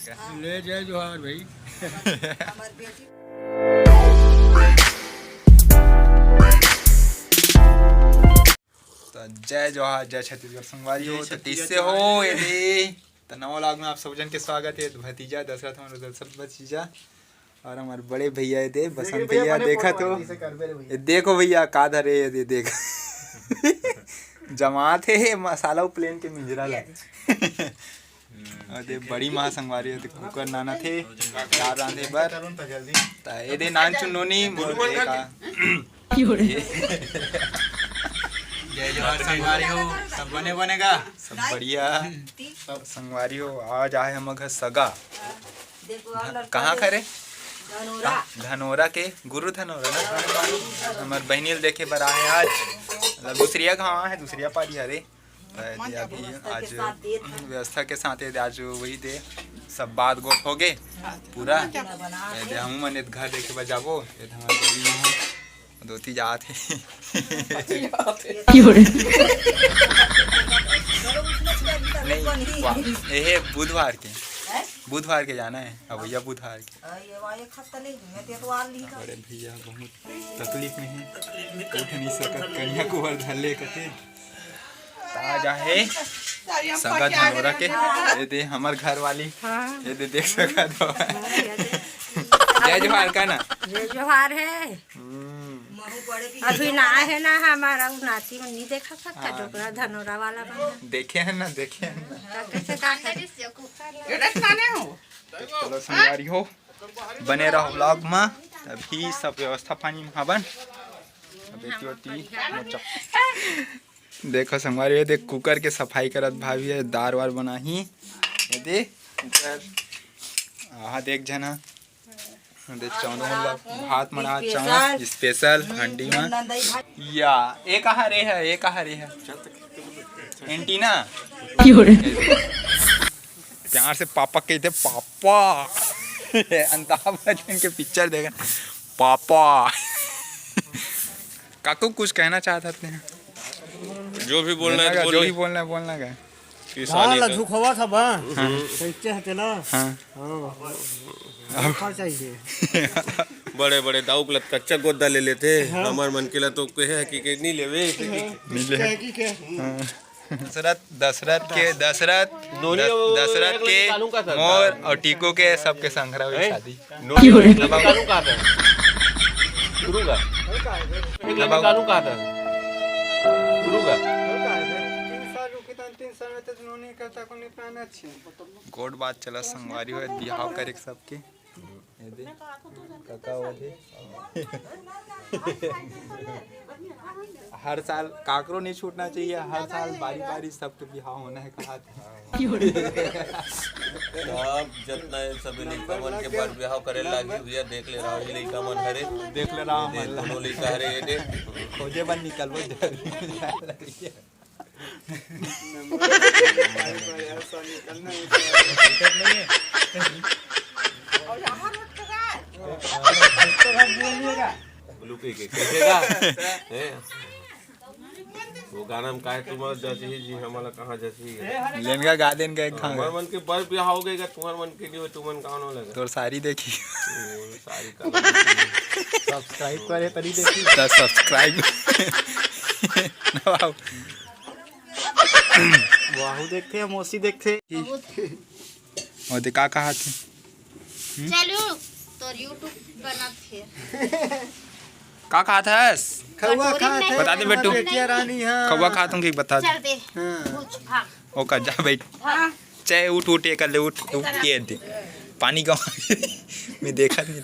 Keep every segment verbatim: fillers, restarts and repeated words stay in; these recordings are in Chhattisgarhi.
ले जय जोहार भाई। तो जय जोहार, जय छत्तीसगढ़ संगवारी हो। तो कैसे हो ये दे? तो नवा vlog में आप सब जन के स्वागत है। तो भतीजा दशरथ, हमारे दशरथ भतीजा और हमारे बड़े भैया ये दे बसंत भैया, देखा तो ये देखो भैया का धरे ये दे, देख जमात है मसाला प्लेन के मिंजरा ला। अरे बड़ी माँ संगवारी हो, ते कुकर नाना थे दाल रांधे बर। त ए दे नान चुन नोनी मोर ए का। जय जोहार संगवारी हो, सब बने बने गा? सब बढ़िया। सब संगवारी हो, आज आए हम घर सगा। कहाँ करे? धनोरा। धनोरा के, गुरु धनोरा ना। हमार बहनी ल देखे बर आए आज। मतलब दूसरिया गाँव है, दूसरिया पारी हरे। अभी आज व्यवस्था के साथ ये आज वही दे सब बात गोठ हो गए पूरा। ये दे हम मन ये घर देखे बर जाबो। ये दे हमारे बड़ी माँ धोती जात है। नहीं, ये बुधवार के, बुधवार के जाना है। अब भैया बुधवार के। बड़े भैया बहुत तकलीफ में है, उठ नहीं सकत, कन्या कुंवर धर ले कथे। ताजा है सगा धनोरा के। ये दे हमर घर वाली। हाँ। ये दे देख सकत हो। जय जोहार का ना। जय जोहार है। हम्म। अभी ना है ना हमारा उ नाती मन नहीं देखा था। हाँ। डोकरा धनोरा वाला बना। देखे हैं ना, देखे हैं ना। तो कैसे का करे? चलो संगवारी हो, बने रहो vlog में। अभी सब व्यवस्था पानी में हवन। अब एती ओती मोचा। देखो संगवारी, ये देख कुकर के सफाई करत भाभी है, दार वार बनाही। ये दे कुकर। आहा देख जना, ये दे चावल वाला भात मड़ा, चावल special हंडी में। या एक हरे है, एक हरे है। एंटीना। प्यार से पापा कहते, पापा। अमिताभ बच्चन के पिक्चर देखे, पापा। काकू कुछ कहना चाहते हैं? जो भी बोलना है तो बोल ले। बोलना है, बोलना है। किसानी ला का। झुकवा था बा। हाँ। कैसे है तेला? हाँ। हाँ। झुकवा चाहिए। बड़े बड़े दाऊ के ला कच्चा गोद्दा ले लेथे। हाँ। हमार मन के ला तो कहे है कि, कि नहीं लेवे। नहीं ले। क्या है कि क्या? हाँ। दशरथ, दशरथ के, दशरथ, नोनी दस-, और दशरथ एक के, लड़की कानू का था। मोर और टीकू के, सबके संघरा हुई हैं? शादी। नोनी और एक लड़की कानू का था। गुरु का। एक लड़की कानू का था। गुरु का। तीन साल रुकी तो तीन साल में तो नोनी करता को निपटाना अच्छे। गोठ बात चला संगवारी हो, बिहाव करे के सबके। ये दे, काका वो दे। हर साल काकरो नहीं छूटना चाहिए, हर साल बारी बारी सबके बिहाव होना है कहा थे। सब जितना है, सभी लइका मन के बर बिहाव करे लागी भैया, देख ले रहा हूँ, ये लइका मन हरे। देख ले रहा हूँ, ये दे, मन ला। दोनों लइका हरे, ये दे। खोजे बन निकलबो जरूरी। ब्लू के, के, के, के, हैं? वो गाना में काहे तुम जैसे ही जी, हमारा कहाँ जैसे ही है। लेनगा गा देन का एक हमार खांगा। मन के बर बिहाव हो गए, तुम्हार मन के लिए तुमन गानो लगा। तोर सारी देखी। ओ, सारी का। Subscribe करे तरी देखी। तो subscribe। वाहू देखथे, मौसी देखथे। वो दे का कहा थे? चलू, तोर YouTube बनत हे। का खात हस? खउवा खात हे। बता दे बेटू। बेटिया रानी, हाँ। खउवा खात हूँ कि बता दे। चल दे। हाँ। कुछ भाग। ओका जा बैठ। हाँ। चाहे उठ, उठ, ये कर ले, उठ, उठ, ये दे। पानी का मैं देखा नहीं।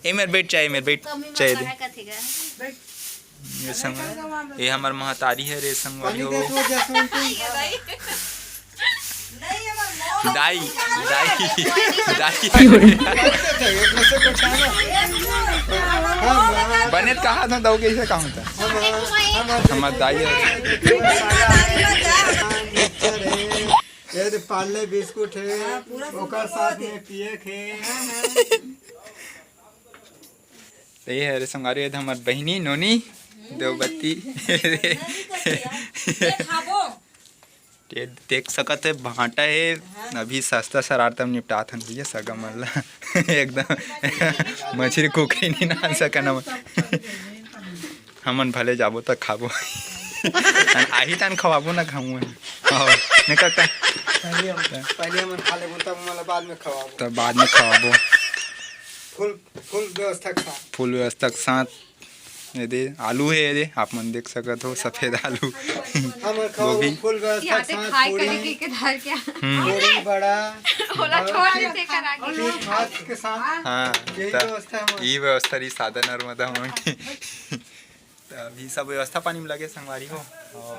ए मेर बैठ, चाहे मेर बैठ, कमी चाहे दे। मसाला का थी गा। ये संग, ये हमर महतारी है रे संगवारी हो। दाई, दाई, दाई। बने त कहा था, दाऊ कैसे कहा था? हमर दाई है। ये तो पार्ले बिस्कुट है, हाँ, पूरा ओकर साथ में पिए के। हाँ, हाँ। तो ये हरे संगवारी, ये हमर बहिनी नोनी देवबत्ती। नहीं तो क्या? ये खाबो। ये देख सकत हे, भांटा हे। अभी सस्ता सरारता म निपटात हन भैया, सगा मन ला। एकदम मछरी कुकरी नहीं नान सकन हमन। हमन भले जाबो त खाबो। आही तन खवाबो ना खाऊं। हाँ, नहीं करता। पहले हम, पहले हमन खा लेबो, तब हमन ला बाद में खवाबो। तब बाद में खवाबो। फुल, फुल व्यवस्था के साथ। फुल व्यवस्था के साथ। ये दे, आलू हे, ये दे, आप मन देख सकत हो, सफेद आलू। हमर खाओ गोभी। फुल व्यवस्था के साथ खाए पूरी, करे के, के धर के। हम्म। पूरी बड़ा। ओला छोड़ देते करा के। भात के साथ। हाँ, यही त व्यवस्था है हमारी। ई व्यवस्था रही सादा नर्मदा मन के। त अभी सब व्यवस्था पानी में लगे संगवारी हो। और,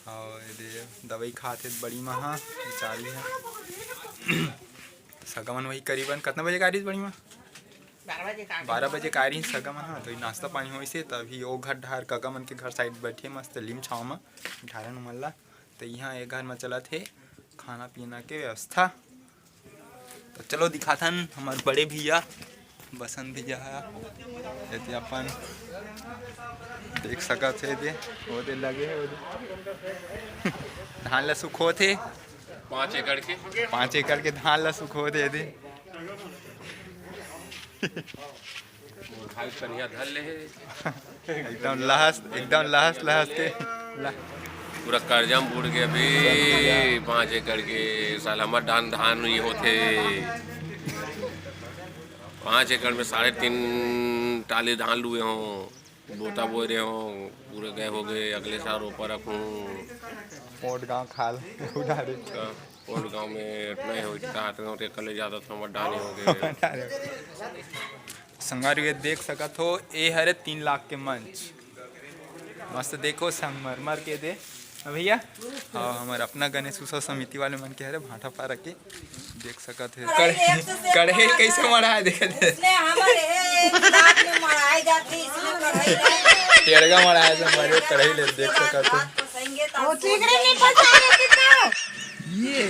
और ये दे, दवाई खात हे बड़ी महा, बेचारी हे। सगा मन वही करीबन कितना बजे के आ रहिस बड़ी माँ? बारह बजे के आ रहिस। बारह बजे के आ रहिस सगा मन, हाँ, तो ये नाश्ता पानी होइस हे, तभी ओ घर डहार कका मन के घर side बैठे मस्त लीम छाव म, बिठारन उमन ला। तो यहाँ ये घर म चलत हे खाना पीना के व्यवस्था। तो चलो दिखाथन हमर बड़े भैया, बसंत भैया ह, एती अपन देख सकत हे दे, ओ दे लगे हे, ओ दे। धान ला सुखोत हे। पाँच एकड़ के। पाँच एकड़ के धान ला सुखो दे दे। भाई कनिया धर ले हे। एकदम लहस, एकदम लहस, लहस के। पूरा कर्जा में बूड़ गया अभी। पाँच एकड़ के साल हमर धान, धान ये होथे। पाँच एकड़ में साढ़े तीन टाली धान लुए हों। बोता बोए रहे हों, पूरे गए हो गए, अगले साल रोपा रखूँ। ओट गाँव खाल उधारी। का? ओट गाँव में इतना ही हो, इतना, इतना, इतना कर ले जाता था, हमर धान ही हो गए। संगवारी हो देख सकत हो, ए हरे तीन लाख के मंच। मस्त देखो, संगमरमर के दे। हाँ भैया, हाँ, हमर अपना गणेश उत्सव समिति वाले मन के हरे भांटा पारा के, देख सकत हे। कढ़े, कढ़े कैसे मढ़ा हे, देखत हे। इसने हमर हे, गुलाब में मढ़ाए जाथे, इसने कढ़ाई में। टेड़गा मढ़ाए से मरे कढ़ाई ले, देख सकत हे। वो ठीक नहीं, नहीं फंसा है कितना। ये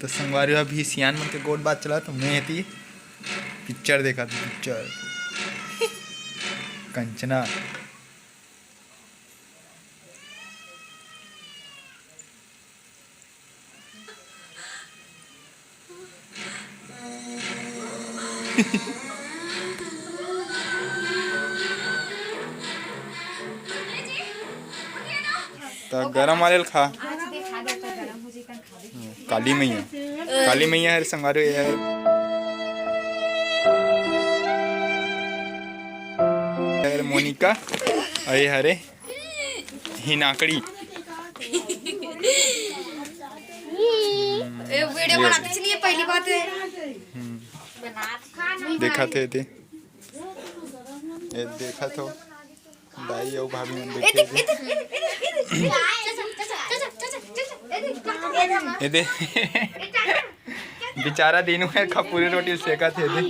तो संगवारी हो, अभी सियान मन के गोठ बात चला, तो मैं एती पिक्चर देखा था, पिक्चर कंचना। त गरम वाले ल खा। काली मैया, काली मैया हर संगवारी हो, ये हर, हर मोनिका, अरे हरे हिनाकड़ी। ए, वीडियो बनाते चलिए, पहली बात है। हम्म। देखा थे, थे। ये देखा थो। दाई अउ भाभी मन ए देखे देख, थे। ए देख, ए देख, ए देख, ए देख। ये दे। बेचारा दीनू हे खपूरी रोटी सेका थे दे।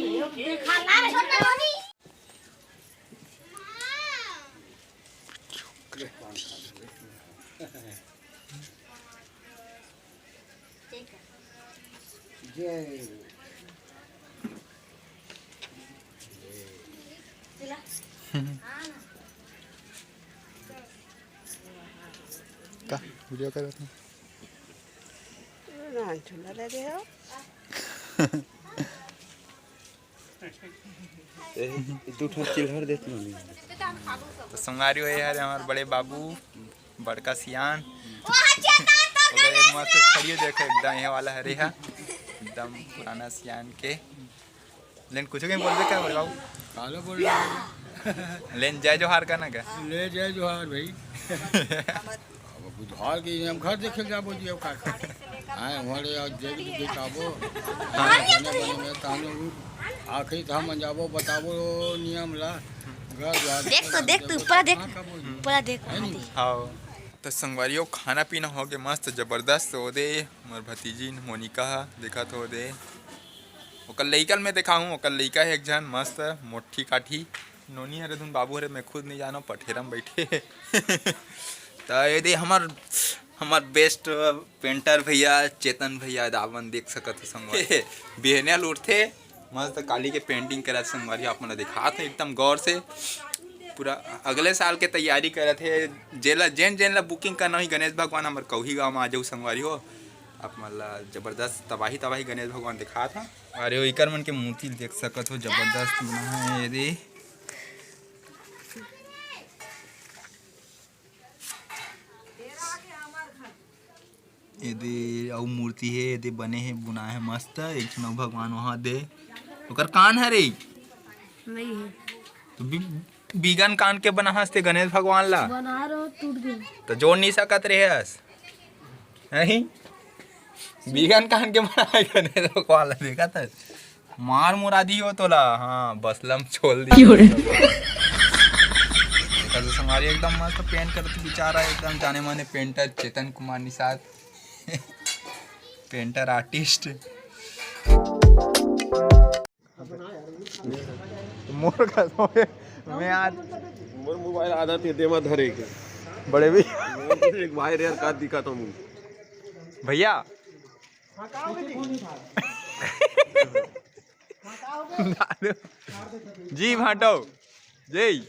का वीडियो करत हूँ। ना, झूला ले दे हो। ए, दू ठन चिल्हर देत मम्मी। तो संगवारी हो, ये हरे हमार बड़े बाबू, बड़का सियान। अगर एक मस्त खड़ियो देखो, एकदम ये वाला हरे हा, एकदम पुराना सियान के। लेन कुछ कहीं बोलबे का बड़े बाबू? कालो बोल रहा है। लेन जय जोहार का ना का? ले जय जोहार भाई। अब बुधवार के हम घर देखे जाबो जी, अब का करे? हाँ, वहाँ ले आओ, देख, देख आबो। हाँ। बने, बने में तहन उ आखिरी त हमन जाबो, बताबो नियम ला। घर द्वार देख तो, देख तो, ऊपर देख। हाँ, कबो जी। पूरा देख, है नी? हाँ। तो संगवारियों, खाना पीना हो गए मस्त जबरदस्त। ओदे मोर भतीजी मोनिका हा, देखत हो ओदे। ओकर लइका ल मैं देखाहूँ, ओकर लइका हे एक झन मस्त मोठी काठी। नोनी हरे धुन बाबू हरे, मैं खुद नहीं जानो, पठेरा में बैठे। त ये दे हमर, हमर best painter भैया, चेतन भैया, दावन देख सकत हो संगवारी। बिहनिया ल उठथे, मस्त काली के painting करत संगवारी, आप मन ल दिखात हे एकदम गौर से। पूरा अगले साल के तैयारी करत हे। जेला, जेन जेन ला booking करना होही, गणेश भगवान हमर कौही गांव में आ जाऊ संगवारी हो। आप मन ला जबरदस्त तबाही तबाही गणेश भगवान दिखात हे। अरे, इकर मन के मूर्ति देख सकत हो, जबरदस्त बना है ये दे। ये दे अउ मूर्ति हे, ये दे बने हे, बुनाए हे मस्त। एक झन अउ भगवान वहाँ दे, ओकर कान हरे। नहीं है। तो बि-, बिगन कान के बना हस ते गणेश भगवान ला। बना रहो, टूट गया। तो जोड़ नहीं सकत रहे हस। नहीं? बिगन कान के बनाए गणेश भगवान ला, देखा था? मार मुरादी हो तोला, हाँ, बसलम छोल दी। क्यों रे? देखा तो संगवारी एकदम मस्त paint करत बेचारा, एकदम जाने माने painter Chetan Kumar Nishad, painter artist। मोर कसम हे, मैं आज मोर मोबाइल आदत हे देमा धरे के। बड़े भी एक भाई रे यार, का दिखा तो मुंह। भैया। दादू। जी भाटो। जय।